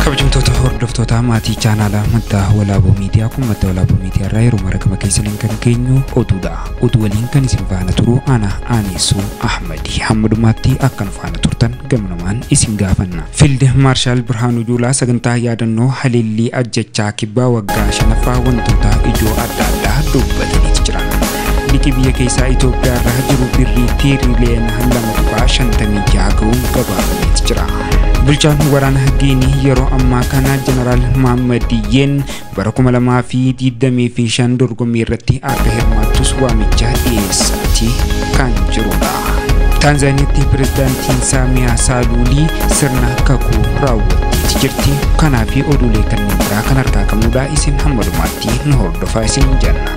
Kabajamtoota hordoftoota maatii chaanaalaa Madda Walaaboo Miidiyaa kun Madda Walaaboo Miidiyaa irraa yeroo mara gama keessaniin kan geenyu oduudha. Oduu waliin kan isin faana turu ana Aanisuu Ahmadi. Hamma dhumaatti akka nu faana turtan gamnumaan isin gaafanna. Fiild Maarshaal Birhaanuu Juulaa sagantaa yaadannoo haleellii ajjechaa kibbaa waggaa shanaffaa wantoota ijoo adda addaa dubbataniitu jiran. Liqii biyya keessaa Itoophiyaa irra jiru birrii tiiriiliyoona 2.56 ga'uun gabaafameetu jira. Bulchaan waraana Giinii yeroo ammaa kana Jeneraal Mahammadiyyeen bara 2025 dorgommii irratti akka hirmaattus waamicha dhiyeessaatii kan jirudha. Taanzaaniyaatti pirezidaantiin Saamiyaa Saaluulii sirna kakuu raawwatteeti jirti. Kanaa fi oduulee kanneen biraa kan harkaa qabnudha. Isin hamma dhumaatti nu hordofaa isin jenna.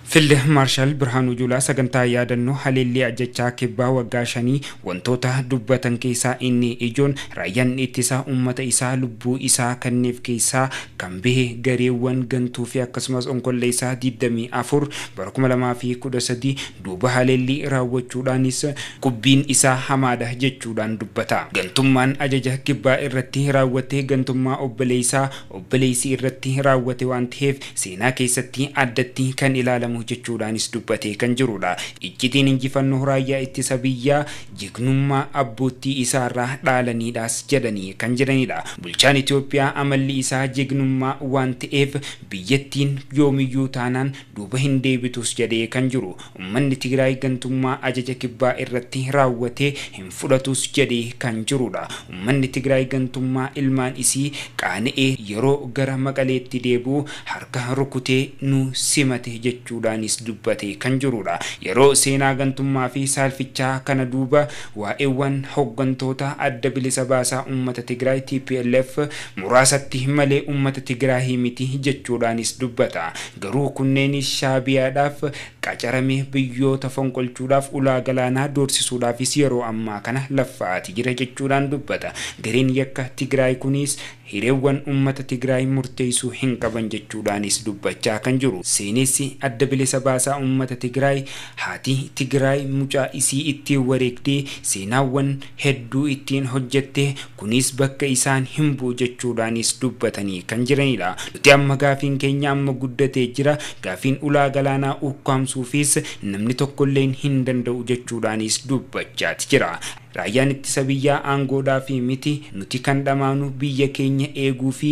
Fiild Maarshaal Birhaanuu Juulaa sagantaa yaadannoo haleellii ajjechaa kibbaa waggaa shanii wantoota dubbatan keessaa inni ijoon raayyaan ittisaa uummata isaa lubbuu isaa kanneef keessaa kan bahe gareewwan gantuu fi akkasumas onkolleessaa 24 bara 2013 duuba haleellii raawwachuudhaanis qubbiin isaa hamaadha jechuudhaan dubbata. Gantummaan ajaja kibbaa irratti raawwate gantummaa obboleessaa obboleessi irratti raawwate waan ta'eef seenaa keessatti addatti kan ilaalamu jechuudhaanis dubbatee kan jirudha. Iccitiin injifannoo raayyaa ittisa biyyaa jignummaa abboottii isaarraa dhaalaniidhaas jedhanii kan jiranidha. Bulchaan Itoophiyaa amalli isaa jignummaa waan ta'eef biyyattiin yoomiyyuu taanaan duuba hin deebitus jedhee kan jiru. Uummanni Tigraay gantummaa ajaja kibbaa irratti raawwatee hin fudhatus jedhee kan jirudha. Uummanni Tigraay gantummaa ilmaan isii qaana'ee yeroo gara Maqaleetti deebi'u harka rukutee nu simate jechuudha. Jechuudhaanis dubbatee kan jirudha. Yeroo seenaa gantummaa fi saalfichaa kana duuba waa'eewwan hooggantoota adda bilisa baasaa uummata Tigraay TPLF muraasatti malee uummata Tigraay miti jechuudhaanis dubbata. Garuu kunneen Shaabiyaadhaaf qacaramee biyyoota fonqolchuudhaaf ulaa galaanaa doorsisuudhaafis yeroo ammaa kana laffa'aati jira jechuudhaan dubbata. Gareen yakka Tigraay kunis hireewwan uummata Tigraay murteessuu hin qaban jechuudhaanis dubbachaa kan jiru. Seenessi adda bilisa baasaa uummata Tigraay haati Tigraay mucaa isii ittiin wareegdee seenaawwan hedduu ittiin hojjette kunis bakka isaan hin bu'u jechuudhaanis dubbatanii kan jiranidha. Nuti amma gaafiin keenya amma guddatee jira. Gaafiin ulaa galaanaa ukkaamsuufis namni tokkolleen hin danda'u jechuudhaanis dubbachaati jira. Raayyaan ittisa biyyaa aangoodhaa fi miti nuti kan dhamaanu biyya keenya eeguu fi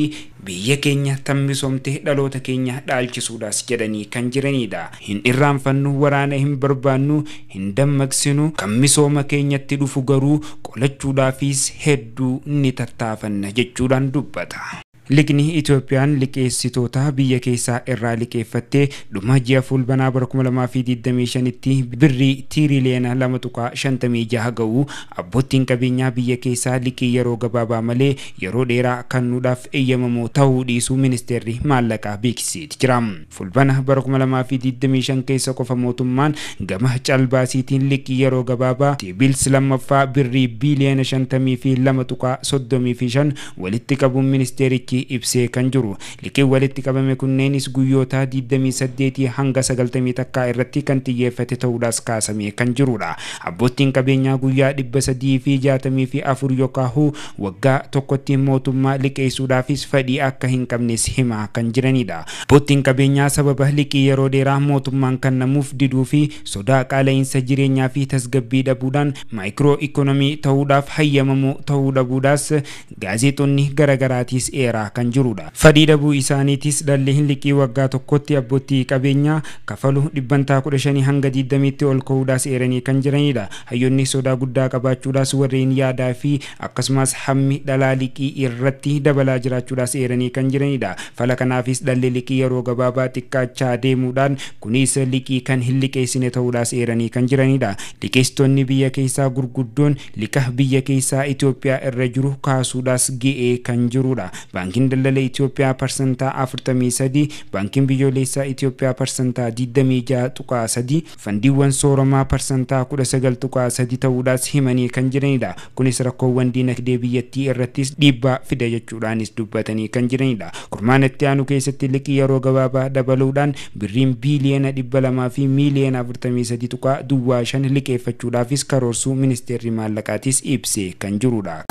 biyya keenya tammisoomte dhaloota keenya dhaalchisuudhaas jedhanii kan jiranidha. Hin irraanfannu, waraana hin barbaannu, hin dammaqsinu, kan misooma keenyatti dhufu garuu qolachuudhaafis hedduu ni tattaafanna jechuudhaan dubbata. Liqni Itoophiyaan liqeessitoota biyya keessaa irraa liqeeffattee dhuma ji'a fulbanaa bara 2025tti birrii tiiriiliyoona 2.56 ga'u abboottiin qabeenyaa biyya keessaa liqii yeroo gabaabaa malee yeroo dheeraa kennuudhaaf eeyyamamoo ta'uu dhiisuu ministeerri maallaqaa beeksiseeti jira. Fulbana bara 2025 keessa qofa mootummaan gama calbaasiitiin liqii yeroo gabaabaa T-bills lammaffaa birrii biiliyoona 52.35 walitti qabuun ministeerichi ibsee kan jiru. Liqiin walitti qabame kunneenis guyyoota 28 hanga 91 irratti kan xiyyeeffate ta'uudhaas kaasamee kan jirudha. Abboottiin qabeenyaa guyyaa 364 yookaan waggaa tokkotti mootummaa liqeessuudhaafis fedhii akka hin qabnes himaa kan jiranidha. Abboottiin qabeenyaa sababa liqii yeroo dheeraa mootummaan kennamuuf diduu fi sodaa qaala'insa jireenyaa fi tasgabbii dhabuudhaan maayikiroo ikoonomii ta'uudhaaf hayyamamuu ta'uu dhabuudhaas gaazexoonni garagaraatiis eeraa kan jirudha. Fedhii dhabuu isaaniitis dhalli liqii waggaa tokkotti abboottii qabeenyaa kafalu 15% hanga 20tti ol ka'uudhaas eeranii kan jiranidha. Hayyoonni sodaa guddaa qabaachuudhaas warreen yaadaa fi akkasumas hammi dhalaa liqii irratti dabalaa jiraachuudhaas eeranii kan jiranidha. Fala kanaafis dhalli liqii yeroo gabaabaa xiqqaachaa deemuudhaan kunis liqii kan hin liqeessine ta'uudhaas eeranii kan jiranidha. Liqeessitoonni biyya keessaa gurguddoon liqa biyya keessaa Itoophiyaa irra jiru kaasuudhaas ga'ee kan jirudha. Baankiin Daldala Itoophiyaa parsantaa 43, Baankiin Biyyoolessaa Itoophiyaa parsantaa 26.3, fandiiwwan sooramaa parsantaa 19.3 ta'uudhaas himanii kan jiranidha. Kunis rakkoowwan diinagdee biyyattii irrattis dhiibbaa fida jechuudhaanis dubbatanii kan jiranidha. Kurmaana itti aanu keessatti liqii yeroo gabaabaa dabaluudhaan birriin biiliyoona 200 fi miiliyoona 43.05 liqeeffachuudhaafis karoorsuu ministeerri maallaqaatis ibsee kan jirudha.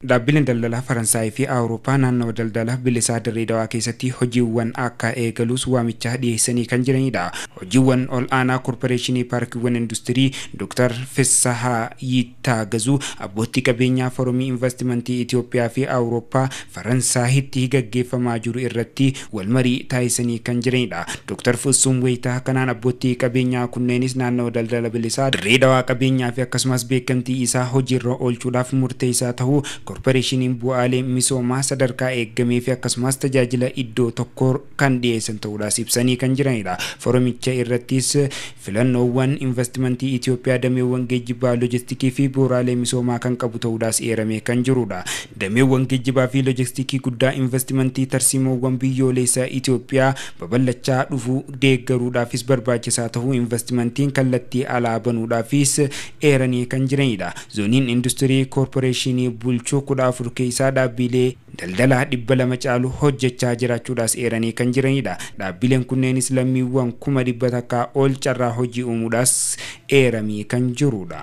Dhaabbileen daldalaa Faransaayii fi Awurooppaa naannawa daldala bilisaa Dirree Dawaa keessatti hojiiwwan akka eegalus waamicha dhiyeessanii kan jiranidha. Hojiiwwan ol aanaa Koorporeeshinii Paarkiiwwan Industirii Dr. Fissahaa Yittaagazuu abbootii qabeenyaa Forumii Investimentii Itoophiyaa fi Awurooppaa Faransaayitti gaggeeffamaa jiru irratti walmarii taasisanii kan jiranidha. Dr. Fussuun Wayitaa kanaan abbootii qabeenyaa kunneenis naannawa daldala bilisaa Dirree Dawaa qabeenyaa fi akkasumas beekamtii isaa hojiirra oolchuudhaaf murteessaa ta'uu Koorporeeshiniin bu'aalee misoomaa sadarkaa eegamee fi akkasumas tajaajila iddoo tokkoo kan dhiyeessan ta'uudhaas ibsanii kan jiranidha. Foromicha irrattis filannoowwan investimentii Itoophiyaa dameewwan geejjibaa, loojistikii fi bu'uuraalee misoomaa kan qabu ta'uudhaas eeramee kan jirudha. Dameewwan geejjibaa fi loojistikii guddaa investimentii tarsiimoowwan biyyoolessaa Itoophiyaa babal'achaa dhufuu deeggaruudhaafis barbaachisaa ta'uu investimentiin kallattii alaa banuudhaafis eeranii kan jiranidha. Zooniin industirii koorporeeshinii bulchuu 14 keessaa dhaabbilee daldalaa 200 caalu hojjechaa jiraachuudhaas eeranii kan jiranidha. Dhaabbileen kunneenis lammiiwwan 100,000 ol carraa hojii uumuudhaas eeramee kan jirudha.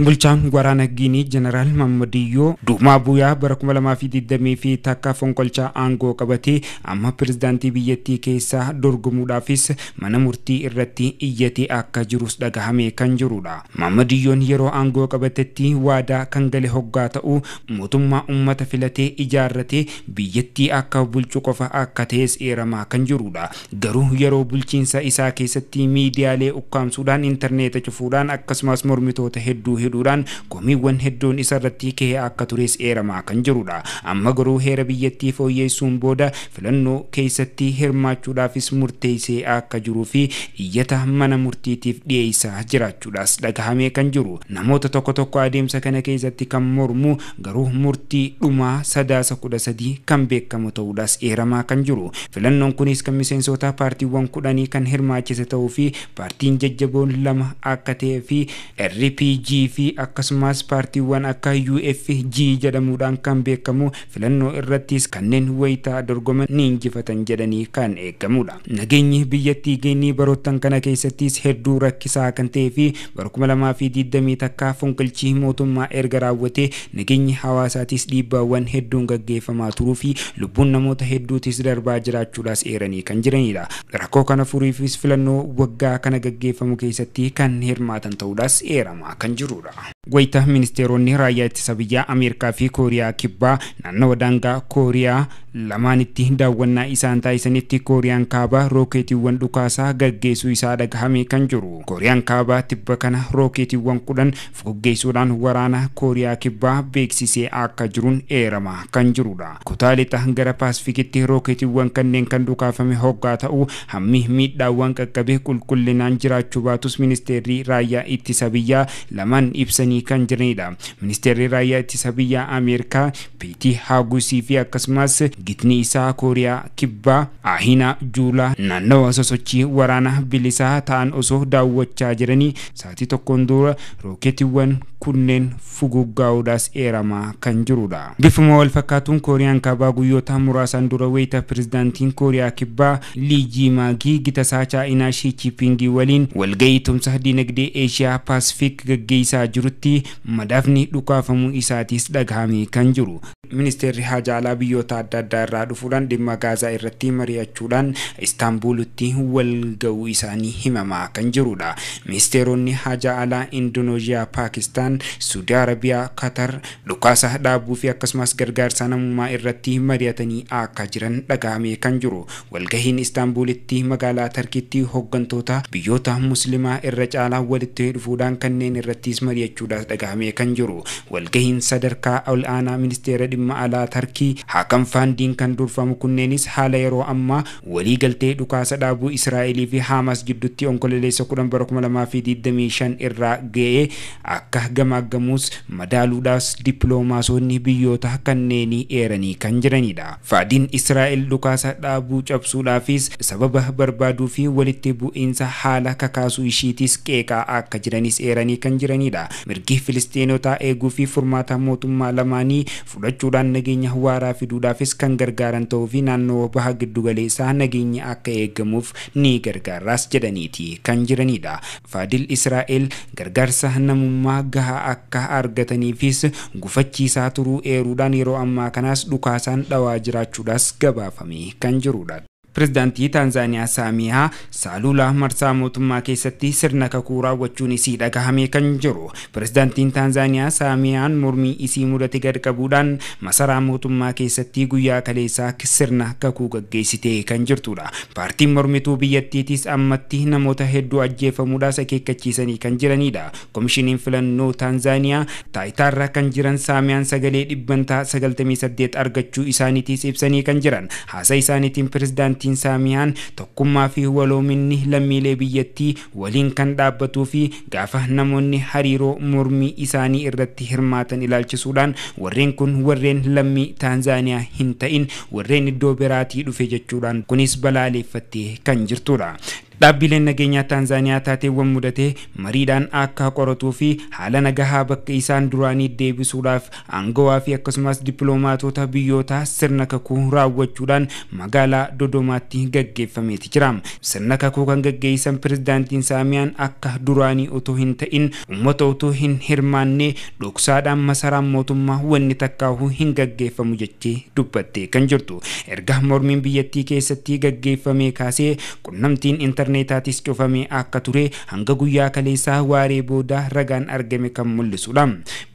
Bulchaan waraana Giinii Jeneraal Mammadiyyoo Duumaa Buyaa bara 2020 fi takka fonqolchaa aangoo qabatee amma pirezidaantii biyyattii keessaa dorgomuudhaafis mana murtii irratti iyyatee akka jirus dhagahame kan jirudha. Mammadiyyoon yeroo aangoo qabatetti waadaa kan gale hoggaa ta'u mootummaa uummata filatee ijaarratee biyyattii akka bulchu qofa akka ta'es eeramaa kan jirudha. Garuu yeroo bulchiinsa isaa keessatti miidiyaalee ukkaamsuudhaan intarneeta cufuudhaan akkasumas mormitoota hedduu hidhuudhaan komiiwwan hedduun isarratti ka'ee akka tures eeramaa kan jirudha. Amma garuu heera biyyattii fooyyessuun booda filannoo keessatti hirmaachuudhaafis murteessee akka jiruu fi iyyata mana murtiitiif dhiyeessaa jiraachuudhaas dhagahamee kan jiru. Namoota tokko tokko adeemsa kana keessatti kan mormu garuu murtii dhumaa Sadaasa 13 kan beekamu ta'uudhaas eeramaa kan jiru. Filannoon kunis kan miseensota paartiiwwan 10 kan hirmaachise ta'uu fi paartiin jajjaboon 2 akka ta'ee fi RPG fi akkasumas paartiiwwan akka UFG jedhamuudhaan kan beekamu filannoo irrattis kanneen wayitaa dorgoman ni injifatan jedhanii kan eegamudha. Nageenyi biyyattii Giinii baroottan kana keessattis hedduu rakkisaa kan ta'ee fi bara 2021 fonqolchii mootummaa erga raawwatee nageenyi hawaasaatis dhiibbaawwan hedduun gaggeeffamaa turuu fi lubbuun namoota hedduutis darbaa jiraachuudhaas eeranii kan jiranidha. Rakkoo kana furuufis filannoo waggaa kana gaggeeffamu keessatti kan hirmaatan ta'uudhaas eeramaa kan jirudha. Wayita ministeeronni raayyaa ittisa biyyaa Ameerikaa fi Kooriyaa Kibbaa naannawa daangaa Kooriyaa lamaanitti daawwannaa isaan taasisanitti Kooriyaan Kaabaa rookeetiiwwan dhukaasaa gaggeessuu isaa dhagahame kan jiru. Kooriyaan Kaabaa tibba kana rookeetiiwwan 10 fuggeessuudhaan waraana Kooriyaa Kibbaa beeksisee akka jiruun eerama kan jirudha. Kutaa lixa gara Paasifikitti rookeetiiwwan kanneen kan dhukaafame hoggaa ta'u hammi miidhaawwan qaqqabe qulqullinaan jiraachuu baatus ministeerri raayyaa ittisa biyyaa lamaan ibsanii kan jiranidha. Ministeerri raayyaa ittisa biyyaa Ameerikaa Piitii Haagusii fi akkasumas gitni isaa Kooriyaa Kibbaa Ahina Juulaa naannawa sosochii waraana bilisaa ta'an osoo daawwachaa jiranii sa'aatii tokkoon dura rookeetiiwwan kunneen fuguggaa'uudhaas eeramaa kan jirudha. Bifuma wal fakkaatuun Kooriyaan Kaabaa guyyoota muraasaan dura wayita pirezidaantiin Kooriyaa Kibbaa Lii Jiimaagii gitasaa Chaayinaa Shii Chiipingii waliin walgahii tumsa diinagdee Eeshiyaa Paasifik gaggeessaa jirutti madaafni dhukaafamuu isaatis dhagahame kan jiru. Ministeerri haja alaa biyyoota adda addaa irraa dhufuudhaan dhimma Gaazaa irratti mari'achuudhaan Istaanbuulitti wal ga'uu isaanii himamaa kan jirudha. Ministeeronni haja alaa Indoneeziyaa, Paakistaan, Suudi Arabiyaa, Qatar dhukaasa dhaabuu fi akkasumas gargaarsa namummaa irratti mari'atanii akka jiran dhagahame kan jiru. Walgahiin Istaanbuulitti magaalaa Tarkiitti hooggantoota biyyoota Muslimaa irra caalaa walitti dhufuudhaan kanneen irrattis mari'achuudhaaf jiraachuudhaas dhagahamee kan jiru. Walgahiin sadarkaa ol aanaa ministeera dhimma alaa Tarkii Hakan Faandiin kan durfamu kunneenis haala yeroo ammaa waliigaltee dhukaasa dhaabuu Israa'elii fi Haamaas gidduutti Onkololeessa 10 bara 2025 irraa ga'ee akka gamaaggamuus madaaluudhaas dippiloomaasonni biyyoota kanneenii eeranii kan jiranidha. Faadiin Israa'el dhukaasa dhaabuu cabsuudhaafis sababa barbaaduu fi walitti bu'iinsa haala kakaasuu ishiitis qeeqaa akka jiranis eeranii kan jiranidha. Mirgi Filistiinotaa eeguu fi furmaata mootummaa lamaanii fudhachuudhaan nageenya waaraa fiduudhaafis kan gargaaran ta'uu fi naannoo baha giddugaleessaa nageenya akka eegamuuf ni gargaaraas jedhaniiti kan jiranidha. Faadil Israa'el gargaarsa namummaa gahaa akka argataniifis gufachiisaa turuu eeruudhaan yeroo ammaa kanaas dhukaasaan dhawaa jiraachuudhaas gabaafamee kan jirudha. Pireezidaantii Taanzaaniyaa Saamiyaa Saaluulaa marsaa mootummaa keessatti sirna kakuu raawwachuun isii dhagahamee kan jiru. Pireezidaantiin Taanzaaniyaa Saamiyaan mormii isii mudate gad qabuudhaan masaraa mootummaa keessatti guyyaa kaleessaa sirna kakuu gaggeessitee kan jirtudha. Paartiin mormituu biyyattiitis ammatti namoota hedduu ajjeefamuudhaas akeekkachiisanii kan jiranidha. Komishiniin filannoo Taanzaaniyaa taayitaarra kan jiran Saamiyaan sagalee dhibbantaa 98 argachuu isaaniitiis ibsanii kan jiran. Haasaa isaaniitiin pireezidaantiin Saamiyaan tokkummaa fi waloominni lammiilee biyyattii waliin kan dhaabbatuu fi gaafa namoonni hariiroo mormii isaanii irratti hirmaatan ilaalchisuudhaan warreen kun warreen lammii Taanzaaniyaa hin ta'in warreen iddoo biraatii dhufe jechuudhaan kunis balaaleffattee kan jirtudha. Dhaabbileen nageenyaa Taanzaaniyaa taateewwan mudatee mariidhaan akka qoratuu fi haala nagahaa bakka isaan duraanii deebisuudhaaf aangawaa fi akkasumas dippiloomaatota biyyootaa sirna kakuu raawwachuudhaan magaalaa Dodomaatti gaggeeffameeti jira. Sirna kakuu kan gaggeessan pireezidaantiin Saamiyaan akka duraanii otoo hin ta'in uummata otoo hin hirmaanne dhoksaadhaan masaraan mootummaa wanni takkaahuu hin gaggeeffamu jechee dubbattee kan jirtu. Erga mormiin biyyattii keessatti gaggeeffamee kaasee qunnamtiin intarneetaatis cufamee akka ture hanga guyyaa kaleessaa waaree booda ragaan argame kan mul'isudha.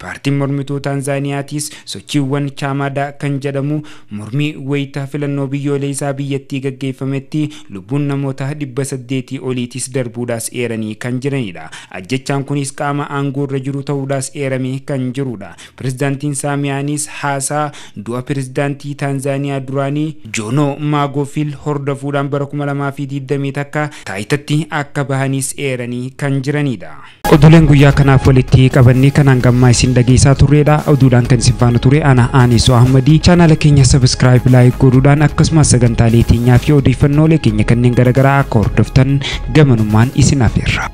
Paartiin mormituu Taanzaaniyaatis sochiiwwan Chaamadaa kan jedhamu mormii wayita filannoo biyyoolessaa biyyattii gaggeeffametti lubbuun namoota 800 oliitis darbuudhaas eeranii kan jiranidha. Ajjechaan kunis qaama aangoorra jiru ta'uudhaas eeramee kan jirudha. Pireezidaantiin Saamiyaanis haasaa du'a pireezidaantii Taanzaaniyaa duraanii Joonoo Maagofiil hordofuudhaan bara 2021 taayitatti akka bahanis eeranii kan jiranidha. Oduuleen guyyaa kanaaf walitti qabannee kanaan gammaa isin dhageessaa turredha. Oduudhaan kan isin faana ture ana Anisoo Ahmadii. Chaanaala keenya subscribe, like godhuudhaan akkasumas sagantaalee teenyaa fi odeeffannoolee keenya kanneen garaagaraa akka hordoftan gamanummaan isin afeerra.